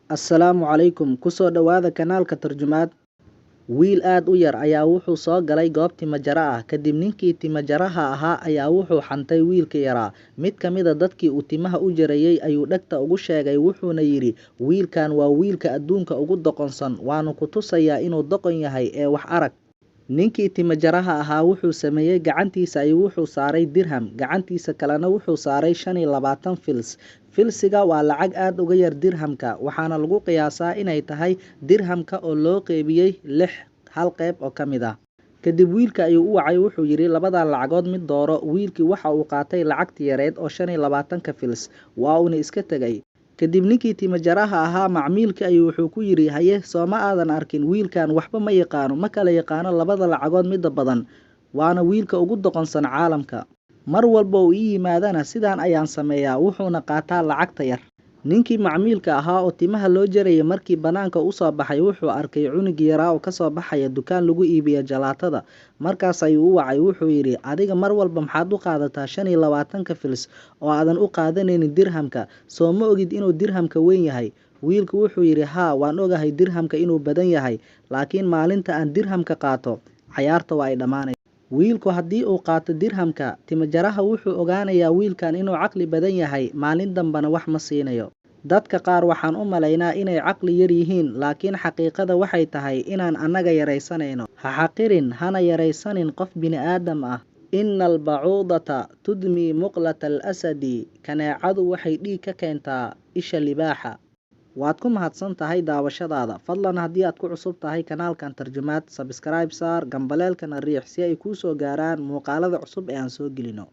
Assalaamu calaykum, kusoo dhawaada kanaalka Tarjumaad. Wiil aad u yar ayaa wuxuu soo galay goob timajara ah. Kadib ninkii timajaraha ahaa ayaa wuxuu xantay wiilka yaraa. Mid ka mid a dadkii uu timaha u jarayay ayuu dhegta ugu sheegay, wuxuuna yidhi, "Wiilkan waa wiilka adduunka ugu doqonsan, waanu ku tusayaa inuu doqon yahay ee wax arag." Ninkii timajaraha ahaa wuxuu sameeyey, gacantiisa ayuu wuxuu saaray dirham, gacantiisa kalena wuxuu saaray 25 fils. Filsiga waa lacag aad uga yar dirhamka, waxaana lagu qiyaasaa inay tahay dirhamka oo loo qeybiyey lix hal qeyb oo ka mid ah. Kadib wiilka ayuu u wacay, wuxuu yidhi, "Labadan lacagood mid dooro." Wiilkii waxa uu qaatay lacagtii yareed oo 25-ka fils, waa uuna iska tegay. Kadib ninkii timajaraha ahaa macmiilkii ayuu wuxuu ku yidhi, "Haye, sooma aadan arkin wiilkan waxba ma yaqaano, ma kala yaqaano labada lacagood midda badan, waana wiilka ugu doqonsan caalamka. Mar walba uu ii yimaadana sidaan ayaan sameeyaa, wuxuuna qaataa lacagta yar." Ninkii macmiilka ahaa oo timaha loo jarayay markii bannaanka u soo baxay wuxuu arkay cunugii yaraa oo kasoo baxaya dukaan lagu iibiyo jalaatada. Markaas ayuu u wacay, wuxuu yidhi, "Adiga mar walba maxaad u qaadataa 25-ka fils oo aadan u qaadanaynin dirhamka? Soo ma ogid inuu dirhamka weyn yahay?" Wiilku wuxuu yidhi, "Haa, waan ogahay dirhamka inuu badan yahay, laakiin maalinta aan dirhamka qaato cayaarta waa ay dhammaanaysaa." Wiilku haddii uu qaato dirhamka, timajaraha wuxuu ogaanayaa wiilkan inuu caqli badan yahay, maalin dambena wax ma siinayo. Dadka qaar waxaan u malaynaa inay caqli yar yihiin, laakiin xaqiiqada waxay tahay inaan annaga yaraysanayno. Ha xaqirin, hana yaraysanin qof bini'aadam ah. Inna albacuudata tudmii muqlata al-asadi. Kaneecadu waxay dhiig ka keentaa isha libaaxa. Waad ku mahadsan tahay daawashadaada. Fadlan haddii aad ku cusub tahay kanaalkan Tarjumaad, subscribe saar, gambaleelkana riix si ay kuu soo gaaraan muuqaalada cusub ee aan soo gelino.